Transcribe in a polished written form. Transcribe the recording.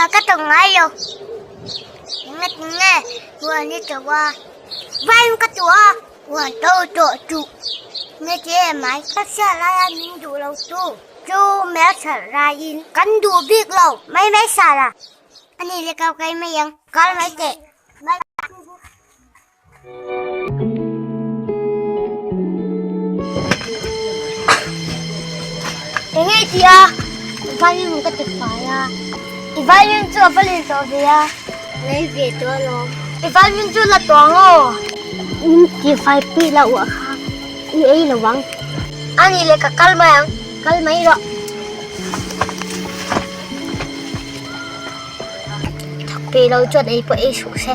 Hna ka tawng ngai lo. Tinge tinge huan hi tawh a. Vaim ka tuah a, huan to tawh chuh. Nge ti em ai? Ka hriat lai a min duh lo tu. Chu hmelthat raiin kan duh bik lo mai mai sala. Ani le kau kai mai ang. Kal mai teh. Enge i tih a? Violin ka ti fai a. I violin chu a va len tawh ve a. Lei ve tawh alawm. I violin chu la tawh ang aw. Min ti fai pui loh ah kha i ei lo ang. A nih leh ka kal mai ang. Kal mai rawh. Thak pe lo chuan ei pawh ei suh se.